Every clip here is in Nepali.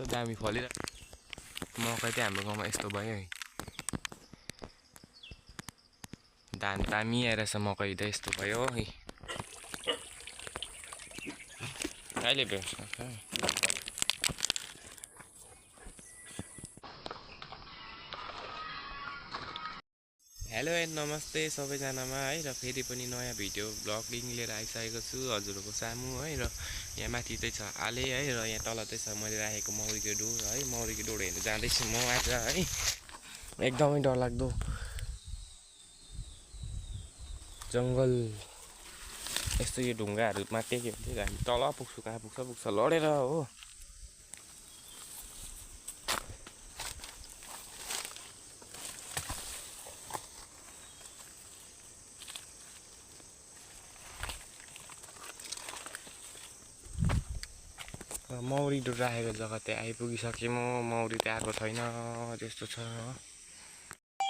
यस्तो दामी फलिरहेको मकै चाहिँ हाम्रो गाउँमा यस्तो भयो है। धान दामी आइरहेछ, मकै त यस्तो भयो है। अहिले भेट्छ। हेलो एन्ड नमस्ते सबैजनामा है। र फेरि पनि नयाँ भिडियो ब्लगिङ लिएर आइसकेको छु हजुरहरूको सामु है। र यहाँ माथि चाहिँ छ आले है, र यहाँ तल चाहिँ छ मैले राखेको मौरीको डोर है। मौरीको डोर हेर्नु जाँदैछु म आज है। एकदमै डरलाग्दो जङ्गल यस्तो यो ढुङ्गाहरूमा के हुन्छ हामी तल पुग्छु कहाँ पुग्छ लडेर हो। मौरी डोर राखेको जग्गा त्यहाँ आइपुगिसकेँ म। मौरी त्यहाँ आएको छैन त्यस्तो छ।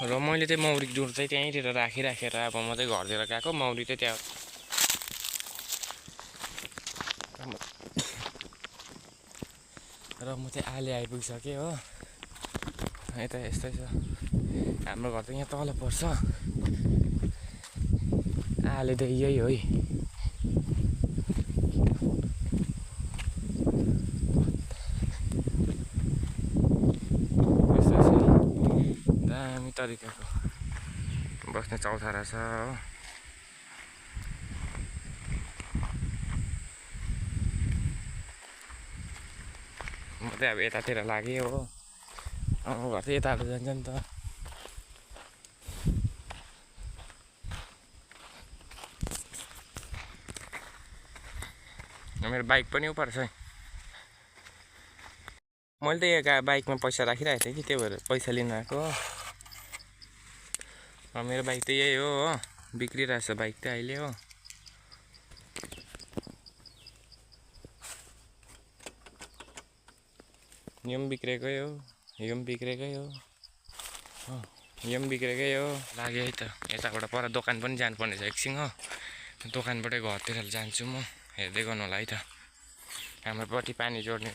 र मैले चाहिँ मौरी डोर चाहिँ त्यहीँतिर राखिराखेर अब म चाहिँ घरतिर गएको। मौरी चाहिँ त्यहाँ र म चाहिँ आले आइपुगिसकेँ हो। यता यस्तै छ हाम्रो घर त यहाँ तल पर्छ। आले त यही हो है। दामी तरिकाको बस्ने चौतारा छ हो। म चाहिँ अब यतातिर लागेँ हो। घर चाहिँ यताबाट जान्छ नि त। मेरो बाइक पनि उपर छ है। मैले त यहाँ बाइकमा पैसा राखिरहेको थिएँ कि त्यो भएर पैसा लिनु आएको। मेरो बाइक त यही हो बिग्रिरहेछ बाइक त अहिले हो। यो पनि बिग्रेकै हो, यो पनि बिग्रेकै हो, यो पनि बिग्रेकै हो। लाग्यो है त। यताबाट पर दोकान पनि जानुपर्ने छ एकछिन हो। दोकानबाटै घरतिर जान्छु म। हेर्दै गर्नु होला है त। हाम्रोपट्टि पानी जोड्ने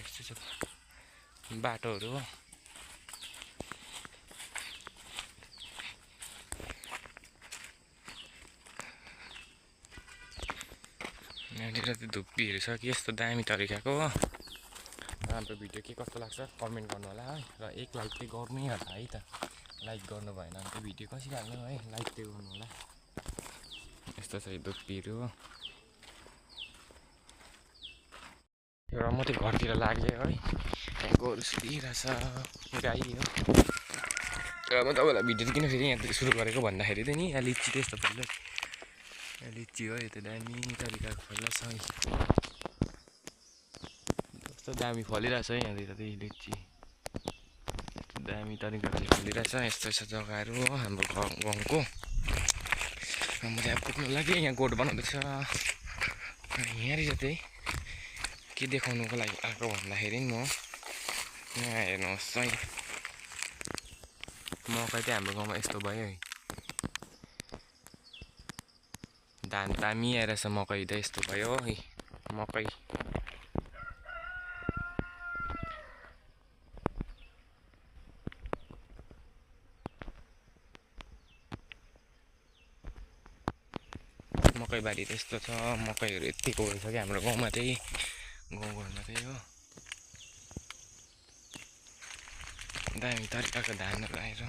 बाटोहरू हो। यहाँनिर चाहिँ धुप्पीहरू छ कि यस्तो दामी तरिकाको हो। हाम्रो भिडियो के कस्तो लाग्छ कमेन्ट गर्नु होला है। र एक लाइक चाहिँ गर्नै होला है त। लाइक गर्नु भएन भने त भिडियो कसरी हाल्नु है। लाइक चाहिँ गर्नु होला। यस्तो छ धुप्पीहरू हो। र म चाहिँ घरतिर लागेँ है। यहाँ गोरु सुतिरहेछ गाई हो। र म तपाईँलाई भिडियो किन फेरि यहाँ सुरु गरेको भन्दाखेरि चाहिँ नि यहाँ लिची त यस्तो फल्छ। लिची हो यो त दामी तरिकाको फल्छ है। कस्तो दामी फलिरहेछ है यहाँनिर चाहिँ लिची। दामी तरिकाले फलिरहेछ। यस्तो यस्तो जग्गाहरू हो हाम्रो गाउँको। म चाहिँ अब पुग्नु लागि यहाँ गोठ बनाउँदैछ। यहाँनिर चाहिँ के देखाउनुको लागि आएको भन्दाखेरि म यहाँ हेर्नुहोस् है। मकै चाहिँ हाम्रो गाउँमा यस्तो भयो है। धान दामी आइरहेछ, मकै त यस्तो भयो है। मकै मकैबारी त्यस्तो छ। मकैहरू यतिको भइसक्यो हाम्रो गाउँमा चाहिँ। गाउँघरमा चाहिँ हो दामी तरिकाको धानहरू आएर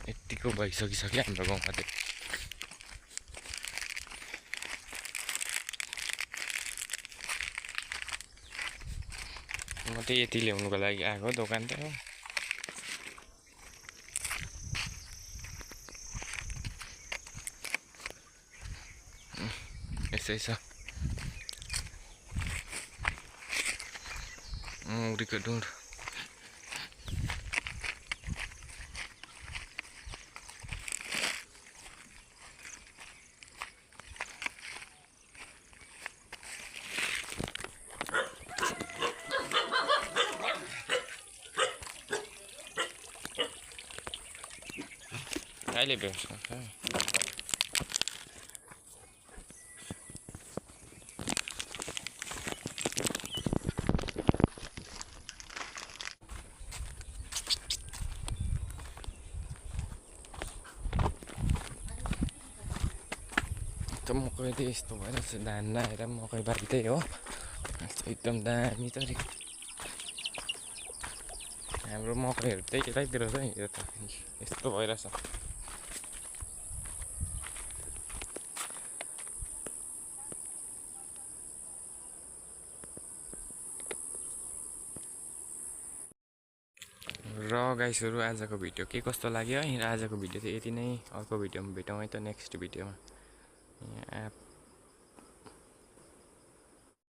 यतिको भइसकिसक्यो हाम्रो गाउँमा चाहिँ। म चाहिँ यति ल्याउनुको लागि आएको दोकान त हो। यसै छ मौरीको डोर। अहिले भेट्छ यस्तो मकै चाहिँ यस्तो भइरहेको छ धान लाएर मकै बारी त्यही हो एकदम दामी त हाम्रो मकैहरू त्यही यतैतिर छ नि यो त यस्तो भइरहेछ र गाइसहरू आजको भिडियो के कस्तो लाग्यो है आजको भिडियो चाहिँ यति नै अर्को भिडियोमा भेटौँ है त नेक्स्ट भिडियोमा